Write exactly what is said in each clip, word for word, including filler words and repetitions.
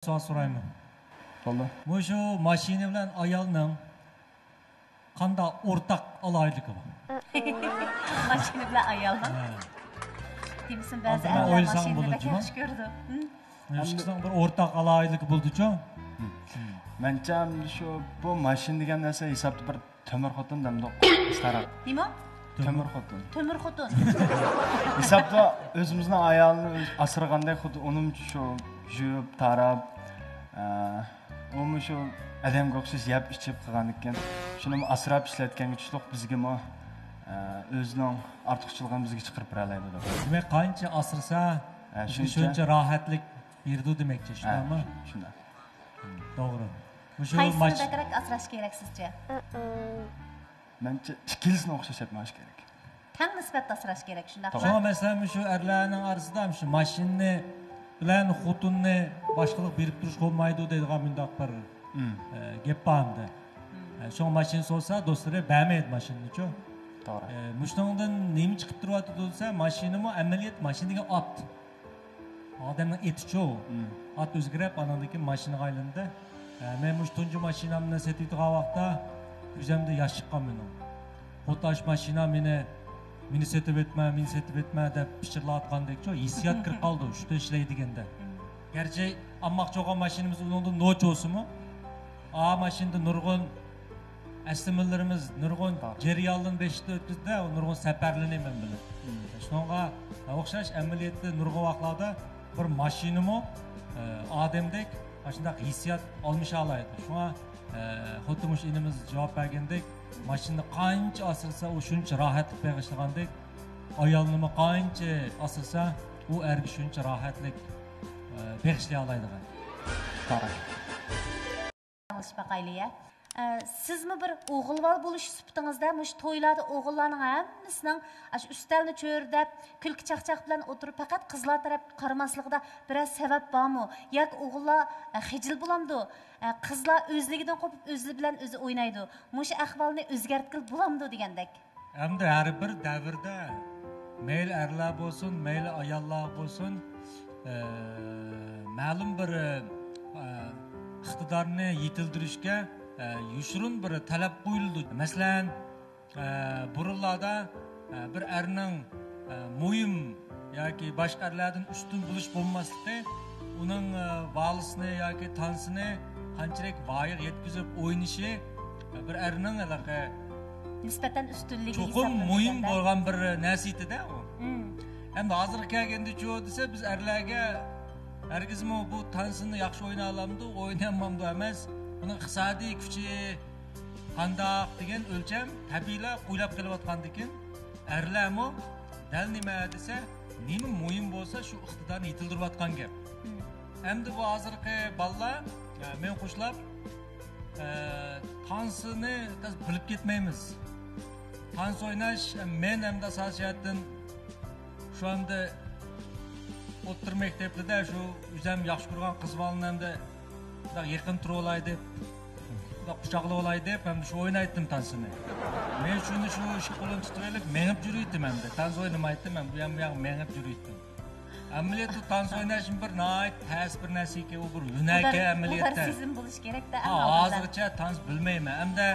سوئال سورايمەن. بولدى. مۇشۇ ماشىنا بىلەن ئايالنىڭ قانداق ئورتاق ئالاھىدىلىكى بار؟ ماشىنا بىلەن ئايالنىڭ؟ ھە. دېمىسۇن، بەزى ئەرلەر ماشىنىنى بەك ياخشى كۆرىدۇ. ھە؟ مۇشۇنىڭ بىر ئورتاق ئالاھىدىلىكى بولىدۇچۇ؟ مەنچە، شۇ، بۇ ماشىنا دېگەن نەرسە ھېسابتا بىر تۆمۈر خوتۇن دەمدۇق. نېمە؟ تۆمۈر خوتۇن. تۆمۈر خوتۇن. ھېسابتا ئۆزىمىزنىڭ ئايالىنى ئۆز ئاسرىغاندەك، خۇددى ئۇنىمۇ شۇ يۇيۇپ، تاراپ، ئە، ئۇمۇ شۇ ئادەمگە ئوخشاش يەپ ئىچىپ قىلغاندىكىن، شۇنىمۇ ئاسراپ ئىشلەتكەنگە چۈشلۈق بىزگىمۇ، ئە، ئۆزىنىڭ ئارتۇقچىلىقىنى بىزگە چىقىرىپ بېرەلەيدۇ دەپ. دېمەك، قانچە ئاسرىسا، ھە، بىزگە شۇنچە راھەتلىك بېرىدۇ دېمەكچى، شۇنداقمۇ؟ شۇنداق. توغرا. مۇشۇ قايسىنى بەكرەك ئاسراش كېرەك سىزچە؟ مەنچە ئىككىلىسىنى ئوخشاش ئەپ مېڭىش كېرەك. تەڭ نىسبەتتە ئاسراش كېرەك، شۇنداقمۇ؟ شۇڭا مەسىلەن، مۇشۇ ئەرلەرنىڭ ئارىسىدا مۇشۇ ماشىنىنى بىلەن خوتۇننى باشقىلىق بېرىپ تۇرۇشقا بولمايدۇ دەيدىغان مۇنداق بىر، ئە، گەپ بار ئەمدى. ئە، شۇڭا ماشىنا سورىسا، دوستلىرى بەرمەيدۇ ماشىنىنىچۇ. توغرا. ئە، مۇشۇنىڭدىن نېمە چىقىپ تۇرۇۋاتىدۇ دېسە، ماشىنىمۇ ئەمەلىيەت ماشىنا دېگەن ئات. ئادەمنىڭ ئېتىچۇ. ئات ئۆزگىرىپ، ئاناندىن كېيىن ماشىنىغا ئايلىنىدۇ. ئە، مەن مۇشۇ تۇنجى ماشىنامنى سېتىۋېتىدىغان ۋاقىتتا كۆزۈمدە ياش چىققان مېنىڭ. خۇددى ئاشۇ ماشىنا مېنى، مېنى سېتىۋېتمە، مېنى سېتىۋېتمە دەپ پىچىرلاۋاتقاندەكچۇ، ھېسسىيات كىرىپ قالدى شۇ ئىشلەي دېگەندە. گەرچە ئالماقچى بولغان ماشىنىمىز ئۇنىڭدىن نوچى بولسىمۇ، ئا ماشىنىدا نۇرغۇن ئەسلىمىلىرىمىز، نۇرغۇن جەريانلىرىنى بېشىدىن ئۆتكۈزدى، نۇرغۇن سەپەرلىرىنى مەن بىلەن. شۇنىڭغا ئوخشاش ئەمەلىيەتتە نۇرغۇن ۋاقىتلاردا بىر ماشىنىمۇ، ئە، ئادەمدەك ئاشۇنداق ھېسسىيات ئالمىشالايدۇ. شۇڭا، ئە، خۇددى مۇشۇ ئىنىمىز جاۋاب بەرگەندەك، ماشىنىنى قانچە ئاسرىسا، ئۇ شۇنچە راھەتلىك بېغىشلىغاندەك، ئايالنىمۇ قانچە ئاسرىسا، ئۇ ئەرگە شۇنچە راھەتلىك، ئە، بېغىشلىيالايدىغان. ئاڭلىشىپ باقايلى يا. ئە، سىزمۇ بىر ئوغۇلۋال بولۇش سۈپىتىڭىزدە مۇشۇ تويلاردا ئوغۇللارنىڭ ھەممىسىنىڭ ئاشۇ ئۈستەلنى چۆرىدەپ، كۈلكە چاقچاق بىلەن ئولتۇرۇپ، پەقەت قىزلار تەرەپكە قارىماسلىقىدا بىرەر سەۋەب بارمۇ؟ ياكى ئوغۇللار، ئە، خىجىل بولامدۇ؟ ئە، قىزلار ئۆزلۈكىدىن قوپۇپ ئۆزى بىلەن ئۆزى ئوينايدۇ. مۇشۇ ئەھۋالنى ئۆزگەرتكىلى بولامدۇ دېگەندەك. ئەمدى ھەر بىر دەۋردە مەيلى ئەرلەر بولسۇن، مەيلى ئاياللار بولسۇن، ئە، مەلۇم بىر، ئە، ئىقتىدارنى يېتىلدۈرۈشكە، ئە، يوشۇرۇن بىر تەلەپ قويۇلىدۇ. مەسىلەن، ئە، بۇرۇنلاردا، ئە، بىر ئەرنىڭ، ئە، مۇھىم ياكى باشقا ئەرلەردىن ئۈستۈن بولۇش بولماسلىقى، ئۇنىڭ، ئە، ۋالىسىنى ياكى تانسىنى قانچىلىك ۋايىغا يەتكۈزۈپ ئوينىشى، ئە، بىر ئەرنىڭ ھېلىقى نىسبەتەن ئۈستۈنلۈكى چوقۇم مۇھىم بولغان بىر نەرسە ئىدى-دە ئۇ. ئەمدى ھازىرغا كەلگەندىچۇ دېسە، بىز ئەرلەرگە ھەرگىزمۇ بۇ تانسىنى ياخشى ئوينىيالامدۇ، ئوينىيالمامدۇ ئەمەس، ئۇنىڭ ئىقتىسادىي كۈچى قانداق دېگەن ئۆلچەم تەبىئىيلا قويۇلاپ قېلىۋاتقاندىكىن، ئەرلەرمۇ دەل نېمە دېسە، نېمە مۇھىم بولسا، شۇ ئىقتىدارنى يېتىلدۈرۈۋاتقان گەپ. ئەمدى بۇ ھازىرقى بالىلار، ئە، مېنى قوشلاپ، ئە، تانسىنى بىلىپ كەتمەيمىز. تانسا ئويناش، ئە، مەن ئەمدى ئاساسىي جەھەتتىن شۇ ئەمدى ئوتتۇرا مەكتەپتە شۇ ئۆزۈم ياخشى كۆرگەن قىز بالىنى ئەمدى مۇنداق يېقىن تۇرۇۋالاي دەپ، مۇنداق قۇچاقلىۋالاي دەپ، ھەم شۇ ئوينايتتىم تانسىنى. مەن شۇنى شۇ ئىككى قولۇمنى تۇتۇۋېلىپ مېڭىپ يۈرۈيتتىم ئەمدى. تانسا ئوينىمايتتىم، مەن بۇ يان بۇ ياققا مېڭىپ يۈرۈيتتىم. ئەمەلىيەتتە تانسا ئويناشمۇ بىر ناھايىتى تەس بىر نەرسە ئىكەن، ئۇ بىر ھۈنەركەن ئەمەلىيەتتە. مۇدەررىسىزم بولۇش كېرەكتە. ھازىرغىچە تانسا بىلمەيمەن. ئەمدى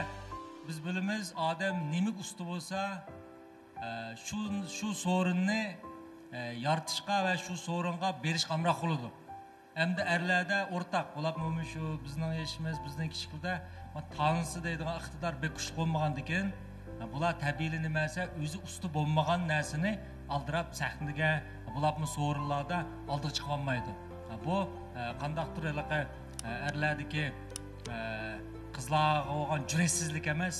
بىز بىلىمىز، ئادەم نېمىگە ئۇستا بولسا، ئە، شۇ، شۇ سورۇننى، ئە، يارىتىشقا ۋە شۇ سورۇنغا بېرىشقا ئامراق بولىدۇ. ئەمدى ئەرلەردە ئورتاق، بولۇپمۇ مۇشۇ بىزنىڭ يېشىمىز، بىزنىڭ كىچىكلىرىدە تانسا دەيدىغان ئىقتىدار بەك كۈچلۈك بولمىغاندىكىن، بۇلار تەبىئىيلا نېمە دېسە، ئۆزى ئۇستا بولمىغان نەرسىنى ئالدىراپ سەھنىگە، بولۇپمۇ سورۇنلاردا ئالدىغا چىقىۋالمايدۇ. بۇ، ئە، قانداقتۇر ھېلىقى، ئە، ئەرلەردىكى، ئە، قىزلارغا بولغان جۈرئەتسىزلىك ئەمەس،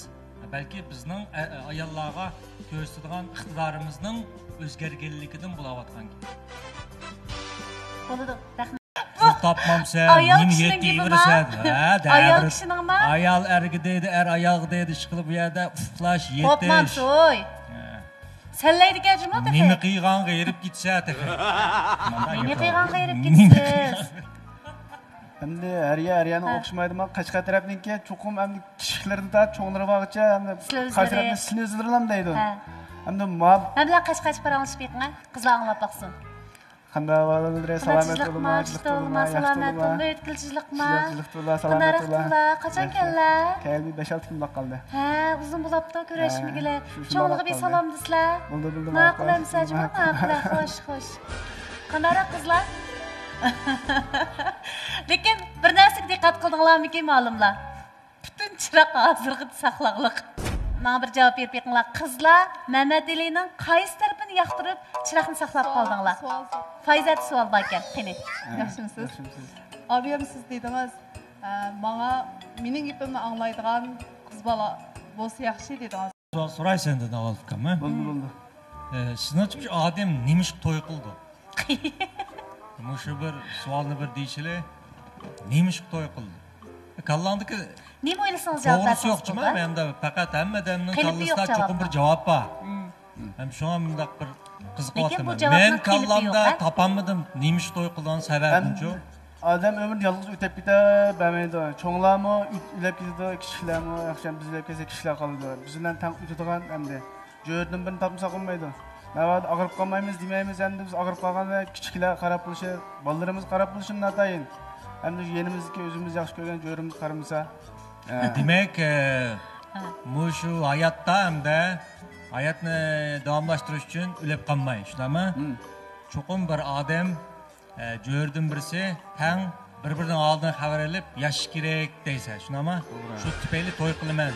بەلكى بىزنىڭ، ئە، ئە، ئاياللارغا كۆرسىتىدىغان ئىقتىدارىمىزنىڭ ئۆزگەرگەنلىكىدىن بولاۋاتقان گەپ. بولىدۇ، رەھمەت. پۇل تاپمامسەن، ئايال نېمە كىشىنىڭ يەتتە گېپى يۈرىسەن؟ بار. ھە، ئايال دەۋر. كىشىنىڭ بار. ئايال ئەرگە دەيدۇ، ئەر ئايالغا دەيدۇ، ئىشقىلىپ بۇ يەردە ئۇفلاش، يېتىش. قوپمامسوي. ھە. سەنلەيدىكەن جۇمۇ تېخى. نېمە قىلغانغا ھېرىپ كېتىسەن تېخى. نېمە قىلغانغا ھېرىپ كېتىسىز؟ ئەمدى ھەر يەر ھەر يەرنىڭ ھە. ئوخشىمايدۇ. مانا قەشقەر تەرەپنىڭكى چوقۇم ئەمدى كىچىكلىرىدىن تارتىپ چوڭلىرى بارغىچە ئەمدى سىلى قايسى ئۆزلىرى. تەرەپنى سىلى ئۆزلىرىلام دەيدۇ. ھە. ئەمدى ما- مەن بىلەن قەشقەرچە پاراڭلىشىپ بېقىڭە، قىزلار ئاڭلاپ باقسۇن. قانداق ئەھۋاللىرى؟ سالامەت بولۇڭلار، تىنچلىقمۇ، سالامەت بولۇڭلار، سالامەت بولۇڭلار. ئۆيدە تىنچلىقمۇ؟ تىنچلىق، سالامەت بولۇڭلار. قانداقراق تۇرلا، قاچان كەلدىلەر؟ كەلدى، بەش-ئالتە كۈن بولۇپ قالدى. ھە، ئۇزۇن بولۇپتۇ كۆرۈشمىگىلى. ھە، شۇ، شۇنداق بولۇپ قالدى. چوڭلارغا بىر سالام دېسىلە. بولدى، بولدى، ماقۇل. ماقۇل ئەمىسە، جۇمۇ، ماقۇل. ماقۇل. خوش، خوش. قانداقراق قىزلار؟ لېكىن بىر نەرسىگە دىققەت قىلدىڭلارمىكىن، مۇئەللىملار؟ پۈتۈن چىراغ ھازىرغىچە ساقلاغلىق. ماڭا بىر جاۋاب بېرىپ بېقىڭلار. قىزلار، مەمەتئېلىنىڭ قايسى تەرىپىنى ياقتۇرۇپ، چىراغنى ساقلاپ قالدىڭلار؟ سوئال، سوئال. فايزەتتە سوئال باركەن، قېنى. ھە، ياخشىمۇسىز؟ ياخشىمۇسىز؟ ئابىيەم، سىز دېدىڭىز، ئە، ماڭا مېنىڭ گېپىمنى ئاڭلايدىغان قىز بالا بولسا ياخشى دېدىڭىز. سوئال سوراي سەندىن ئاۋۋال، ئۇكام، ھە؟ بولدى، بولدى. ئە، سىزنىڭچە بىر ئادەم نېمىشقا توي قىلىدۇ؟ مۇشۇ بىر سوئالنى بىر دېيىشىلى، نېمىشقا توي قىلدى؟ كاللاڭدىكى نېمە ئويلىسىڭىز جاۋاب بەرسىڭىز بولىدۇ. توغرىسى يوق جۇمۇ، مەندە پەقەت ھەممە ئادەمنىڭ كاللىسىدا چوقۇم بىر جاۋاب بار. ھەم شۇڭا مۇنداق بىر قىزىقىۋاتىمەن. مەن كاللامدا تاپالمىدىم، نېمىشقا توي قىلغان سەۋەبىنىچۇ؟ ئادەم ئۆمرىنى يالغۇز ئۆتەپ كېتەلمەيدۇ. چوڭلارمۇ ئۆلۈپ كېتىدۇ، كىچىكلەرمۇ، ياخشى، بىز ئۆلۈپ كەتسەك، كىچىكلەر قالىدۇ. بىز بىلەن تەڭ ئۆتىدىغان ئەمدى. جۆرىدىن بىرنى تاپمىساق بولمايدۇ. ناۋادا ئاغرىپ قالمايمىز دېمەيمىز، ئەمدى بىز ئاغرىپ قالغاندا كىچىكلەر خاراب بولۇشى، بالىلىرىمىز خاراب بولۇشىمۇ ناتايىن. ئەمدى يېنىمىزدىكى ئۆزىمىز ياخشى كۆرگەن جۆرىمىز قارىمىسا. ھە. دېمەك، ئە، ھە. مۇشۇ ھاياتتا ھەمدە ھاياتنى داۋاملاشتۇرۇش ئۈچۈن ئۆلۈپ قالماي، شۇنداقمۇ؟ ھىم. چوقۇم بىر ئادەم ئە، جۆرىدىن بىرسى تەڭ بىر-بىرىنىڭ ھالىدىن خەۋەر ئېلىپ ياشاش كېرەك دەيسەن، شۇنداقمۇ؟ توغرا. شۇ تۈپەيلى توي قىلىمەن.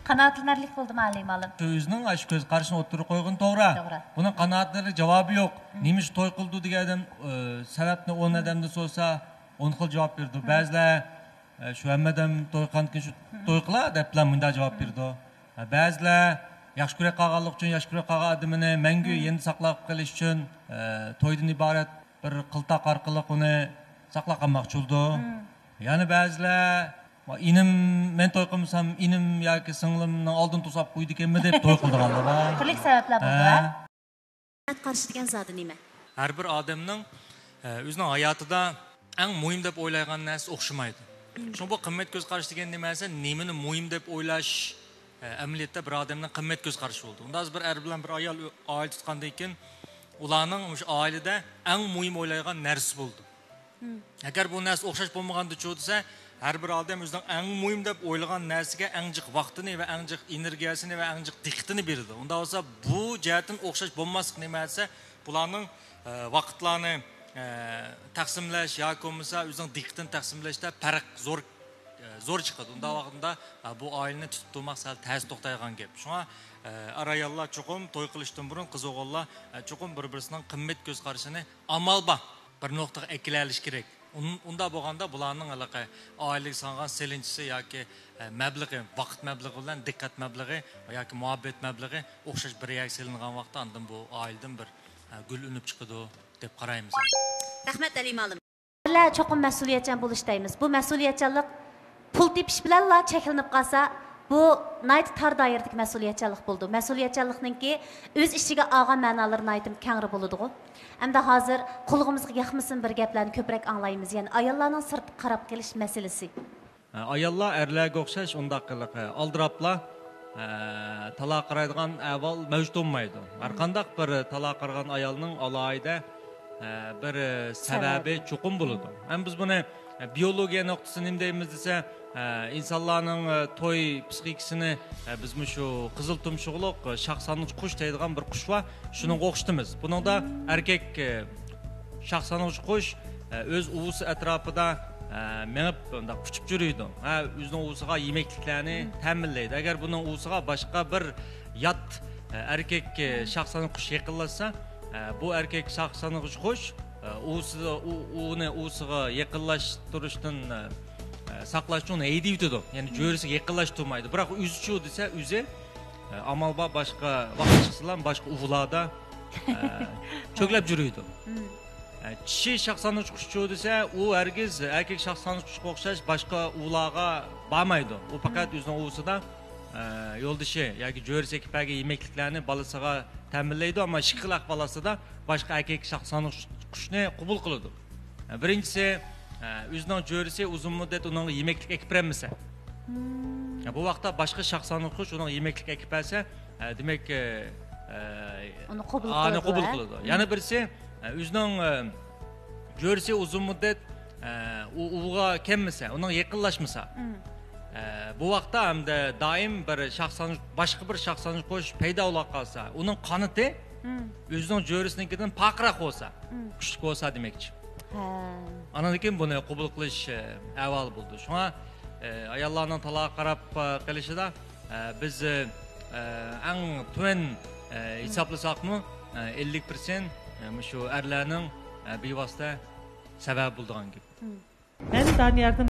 قانائەتلىنەرلىك بولدىمۇ، ئەلى مۇئەللىم؟ شۇ ئۆزىنىڭ ئاشۇ كۆز قارىشىنى ئوتتۇرىغا قويغىنى توغرا. توغرا. بۇنىڭ قانائەتلىنەرلىك جاۋابى يوق. ھىم. نېمىشقا توي قىلدى دېگەن ئادەم، ئە، سەۋەبنى ئون ئادەمدىن سورىسا، ئون خىل جاۋاب بېرىدۇ. ھىم. بەزىلەر ئە، شۇ ھەممە ئادەم توي قىلغاندىن كېيىن شۇ توي قىلا دەپلا مۇنداق جاۋاب بېرىدۇ. ئە، بەزىلەر ياخشى كۆرۈپ قالغانلىقى ئۈچۈن، ياخشى كۆرۈپ قالغان ئادىمىنى مەڭگۈ يېنىدا ساقلاپ قېلىش ئۈچۈن، ئە، تويدىن ئىبارەت بىر قىلتاق ئارقىلىق ئۇنى ساقلاپ قالماقچى بولىدۇ. يەنە بەزىلەر، ئىنىم، مەن توي قىلمىسام، ئىنىم ياكى سىڭلىمنىڭ ئالدىنى توساپ قويىدىكەنمۇ دەپ توي قىلىدىغانلار بار. تۈرلۈك سەۋەبلەر بولىدۇ، ھە؟ قىممەت قارىشى دېگەن زادى نېمە؟ ھەر بىر ئادەمنىڭ، ئە، ئۆزىنىڭ ھاياتىدا ئەڭ مۇھىم دەپ ئويلايدىغان نەرسىسى ئوخشىمايدۇ. شۇڭا بۇ قىممەت كۆز قارىشى دېگەن نېمە دېسە، نېمىنى مۇھىم دەپ ئويلاش، ئە، ئەمەلىيەتتە بىر ئادەمنىڭ قىممەت كۆز قارىشى بولىدۇ. ئۇنداق بىر ئەر بىلەن بىر ئايال ئۆ-، ئائىلە تۇتقاندىن كېيىن، ئۇلارنىڭ مۇشۇ ئائىلىدە ئەڭ مۇھىم ئويلايدىغان نەرسىسى بولىدۇ. ئەگەر بۇ نەرسە ئوخشاش بولمىغاندىچۇ دېسە، ھەر بىر ئادەم ئۆزىنىڭ ئەڭ مۇھىم دەپ ئويلىغان نەرسىگە ئەڭ جىق ۋاقتىنى ۋە ئەڭ جىق ئېنېرگىيەسىنى ۋە ئەڭ جىق دىققىتىنى بېرىدۇ. ئۇنداق بولسا، بۇ جەھەتتىن ئوخشاش بولماسلىق نېمە دېسە، بۇلارنىڭ، ئە، ۋاقىتلارنى، ئە، تەقسىملەش ياكى بولمىسا ئۆزىنىڭ دىققىتىنى تەقسىملەشتە پەرق زور، ئە، زور چىقىدۇ. ئۇنداق ۋاقتىدا، ئە، بۇ ئائىلىنى تۇتۇپ تۇرماق سەل تەس توختايدىغان گەپ. شۇڭا، ئە، ئەر-ئاياللار چوقۇم توي قىلىشتىن بۇرۇن، قىز-ئوغۇللار، ئە، چوقۇم بىر-بىرسىنىڭ قىممەت كۆز قارىشىنى ئامال بار بىر نۇقتىغا ئەكېلەلىشى كېرەك. ئۇن-، ئۇنداق بولغاندا بۇلارنىڭ ھېلىقى ئائىلىگە سالغان سېلىنچىسى ياكى، ئە، مەبلىغى، ۋاقىت مەبلىغى بىلەن دىققەت مەبلىغى ياكى مۇھەببەت مەبلىغى ئوخشاش بىر يەرگە سېلىنغان ۋاقىتتا ئاندىن بۇ ئائىلىدىن بىر، ئە، گۈل ئۈنۈپ چىقىدۇ دەپ قارايمىز. رەھمەت، ئەلى مۇئەللىم. ئەرلەر چوقۇم مەسئۇلىيەتچان بولۇش دەيمىز. بۇ مەسئۇلىيەتچانلىق پۇل تېپىش بىلەنلا چەكلىنىپ قالسا، بۇ ناھايىتى تار دائىرىدىكى مەسئۇلىيەتچانلىق بولىدۇ. مەسئۇلىيەتچانلىقنىڭكى ئۆز ئىچىگە ئالغان مەنالىرى ناھايىتى كەڭرى بولىدىغۇ. ئەمدى ھازىر قۇلىقىمىزغا ياقمىسۇن بىر گەپلەرنى كۆپرەك ئاڭلايمىز. يەنى ئاياللارنىڭ سىرتقا قاراپ قېلىش مەسىلىسى. ئاياللار ئەرلەرگە ئوخشاش ئۇنداق قىلىق ئالدىراپلا، ئە، تالا قارايدىغان ئەھۋال مەۋجۇت بولمايدۇ. ھەرقانداق بىر تالا قارىغان ئايالنىڭ ئالاھىدە، ئە، بىر سەۋەبى چوقۇم بولىدۇ. ھەم بىز بۇنى، ئە، بىيولوگىيە نۇقتىسى نېمە دەيمىز دېسە، ئە، ئىنسانلارنىڭ، ئە، توي پسىخىكىسىنى، ئە، بىز مۇشۇ قىزىل تۇمشۇقلۇق، ئە، شاخ سانغۇچ قۇش دەيدىغان بىر قۇش بار. شۇنىڭغا ئوخشىتىمىز. بۇنىڭدا ئەركەك، ئە، شاخ سانغۇچ قۇش، ئە، ئۆز ئۇۋىسى ئەتراپىدا، ئە، مېڭىپ، مۇنداق ئۇچۇپ يۈرىدۇ. ھە، ئۆزىنىڭ ئۇۋىسىغا يېمەكلىكلەرنى تەمىنلەيدۇ. ئەگەر بۇنىڭ ئۇۋىسىغا باشقا بىر يات، ئە، ئەركەك، ئە، شاخ سانغۇچ قۇش يېقىنلاشسا، ئە، بۇ ئەركەك شاخ سانغۇچ قۇش، ئە، ئۇۋىسىدا، ئۇ-، ئۇۋىنى ئۇۋىسىغا يېقىنلاشتۇرۇشتىن، ئە، ساقلاش ئۈچۈن ئۇنى ھەيدىۋېتىدۇ. يەنى جۆرىسىگە يېقىنلاشتۇرمايدۇ. بىراق ئۆزىچۇ دېسە، ئۆزى ئە، ئامال بار، باشقا ۋاقىت چىقسىلا، باشقا ئۇۋىلاردا، ئە، چۆگىلەپ يۈرىدۇ. ئە، چىشى شاخ سانغۇچ قۇشچۇ دېسە، ئۇ ھەرگىز ئەركەك شاخ سانغۇچ قۇشقا ئوخشاش باشقا ئۇۋىلارغا بارمايدۇ. ئۇ پەقەت ئۆزىنىڭ ئۇۋىسىدا، ئە، يولدىشى ياكى جۆرىسى ئەكىپ بەرگەن يېمەكلىكلەرنى بالىسىغا تەمىنلەيدۇ، ئەمما ئىككى خىل ئەھۋال ئاستىدا باشقا ئەركەك شاخ سانغۇچ قۇشنى قوبۇل قىلىدۇ. بىرىنچىسى، ئە، ئۆزىنىڭ جۆرىسى ئۇزۇن مۇددەت ئۇنىڭغا يېمەكلىك ئەكىپ بېرەلمىسە. يا، بۇ ۋاقىتتا باشقا شاخ سانغۇچ قۇش ئۇنىڭغا يېمەكلىك ئەكىپ بەرسە، ئە، دېمەك، ئە، ئە، ئۇنى قوبۇل ئانى قىلىدۇ، قوبۇل ھە؟ قىلىدۇ. مم. يەنە بىرسى، ئە، ئۆزىنىڭ، ئە، جۆرىسى ئۇزۇن مۇددەت، ئە، ئۇ ئۇۋىغا كەلمىسە، ئۇنىڭغا يېقىنلاشمىسا، مم. ئە، بۇ ۋاقىتتا ھەمدە دائىم بىر شاخسانچۇق، باشقا بىر شاخسانچۇق قوش پەيدا بولۇپ قالسا، ئۇنىڭ قانىتى مم. ئۆزىنىڭ جۆرىسىنىڭكىدىن پارقىراق بولسا، مم. كۈچلۈك بولسا دېمەكچى. ھە. ئاندىن كېيىن بۇنى قوبۇل قىلىش، ئە، ئەھۋالى بولىدۇ. شۇڭا، ئە، ئاياللارنىڭ تالاققا قاراپ، ئە، قېلىشىدا، ئە، بىز، ئە، ئەڭ تۆۋەن، ئە، مم. ھېسابلىساقمۇ، ئە، ئەللىك پىرسەنت، ئە، مۇشۇ ئەرلەرنىڭ، ئە، بىۋاسىتە سەۋەبى بولىدىغان گەپ. مم. مەن دانىياردىن